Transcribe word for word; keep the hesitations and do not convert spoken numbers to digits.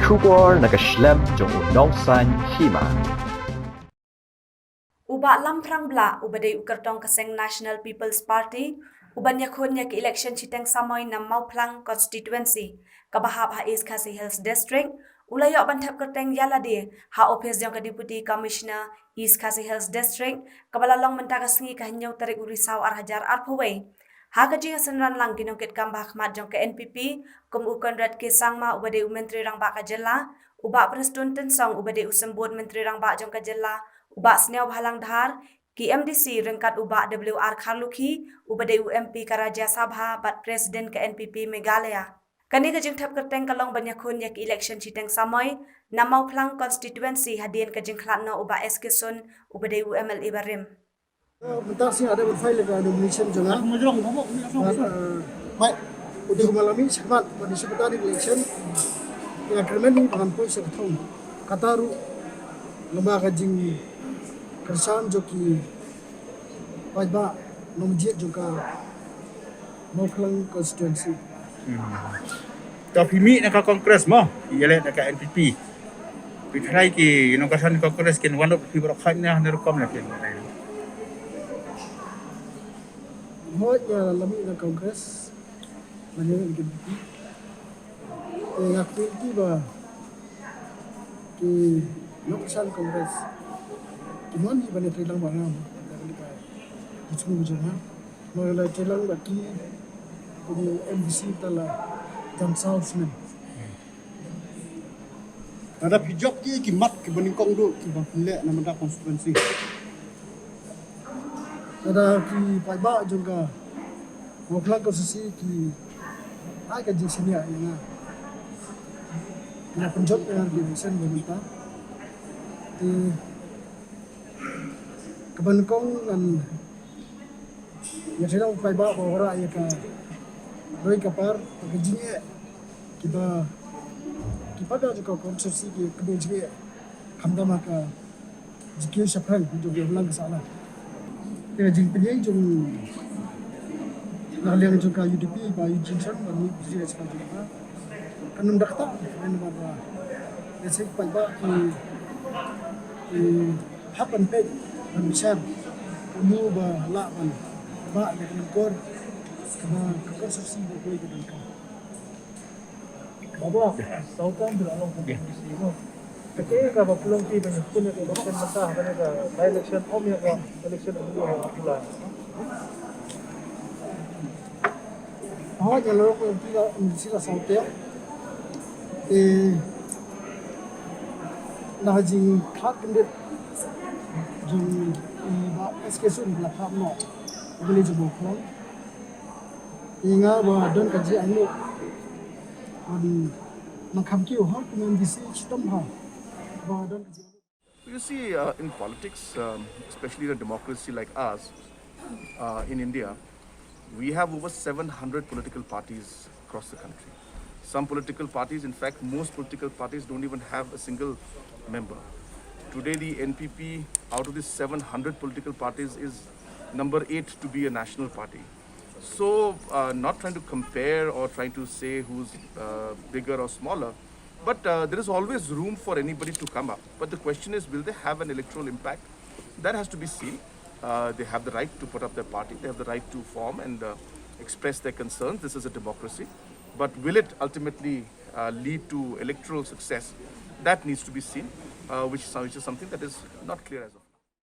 Khubor na ka shlem jong u nongsan hima. U Bah Lamphrang Blah, uba dei u kyrtong ka seng National People's Party, uban ïakhun ïa ka election shiteng samoi na Mawphlang constituency, kaba hap ha East Khasi Hills District, u la ïoh ban thep kyrteng ïa lade ha ophis jong ka Deputy Commissioner East Khasi Hills District, kaba la long mynta ka sngi ka hynñiew tarik u Risaw ar hajar arphew wei. Ha ka jingïasynran lang ki nongkitkam ba ha khmat jong ka N P P, kum u Conrad K Sangma uba dei u Myntri Rangbah ka jylla, u Bah Prestone Tynsong uba dei u Symbud Myntri Rangbah jong ka jylla, u Bah Sniawbhalang Dhar, ki M D C ryngkat u Bah W R Kharlukhi uba dei u M P ka Rajya Sabha bad President ka N P P Meghalaya. Kane ka jingthep kyrteng ka long ban ïakhun ïa ka election shiteng samoi na Mawphlang constituency hadien ka jingkhlad noh u Bah S K Sun uba dei u M L A barim. Mynta sien nga dei ban file ka nomination jong nga. Bad, eh, mai, u dei u malami shakhmat bad u secretary election. Nga kyrmen hi ba ngan poi sha ka thong. Kata ruh lyngba ka jingkyrshan jong ki paidbah nongjied jong ka Mawphlang constituency. Hmm. Te phi mih na ka Congress mo, ïaleh na ka N P P. Phi tharai ki nongkyrshan Congress kin wan ruh phi baroh khat ne, ne rukom ne kin. Hooid, nga la mih na Congress, la ïaleh na ka N P P. Te nga kyrmen ki ba ki nongkyrshan Congress kin wan hi ban ïatrei lang bad nga, da kane ka jingthmu jong nga. Nga la ïatrei lang bad ki kum u M D C, te la jan saw snem. Lada phi jop ki, ki mat kiba nyngkong duh kiba phin leh na mynta constituency. Lada ki paidbah jong ka Mawphlang constituency ki ai ka jingsngewsih ïa nga, ki la pynjot ïa nga ki election ba mynta. Te kaba nyngkong ngan ïatreilang paidbah ba wanrah ïa ka roi ka par, ka jingeh kiba ki paidbah jong ka constituency ki, kiba jingeh khamtam ha ka jingkiew shaphrang jong ka imlang ka sahlang. Te ka jingpynïeng jong na ka liang jong ka U D P, Bah Eugene Shyam, ban mih President jong ka, kan ym da kata, kan ym da. Lehse paidbah ki, ki hap ban peit, ban bishar kumno ba lah ban bah ïa ka lyngkor kaba ka constituency ba kawei ka donkar. Baba, saw tam phi la long kum M D C mo. Kaei kaba pynlong phi ban ïakhun ïa ka election mynta, kane ka by-election, ym ïa ka election ha July? Hooid, nga la long kum M D C la saw tam. Te na ka jingkhlad kyndit jong i Bah S K Sun, la khlad noh u village Mawphlang. Ïa nga ba don ka jingangnud ban nang kham kiew ha kum M D C shitom ha, ba don ka jingangnud. You see, uh, in politics, um, especially in a democracy like ours, uh, in India, we have over seven hundred political parties across the country. Some political parties, in fact, most political parties don't even have a single member. Today, the N P P, out of the seven hundred political parties, is number eight to be a national party. So, uh, not trying to compare or trying to say who's, uh, bigger or smaller, but, uh, there is always room for anybody to come up. But the question is, will they have an electoral impact? That has to be seen. Uh, they have the right to put up their party. They have the right to form and, uh, express their concerns. This is a democracy. But will it ultimately, uh, lead to electoral success? That needs to be seen, uh, which is, which is something that is not clear as of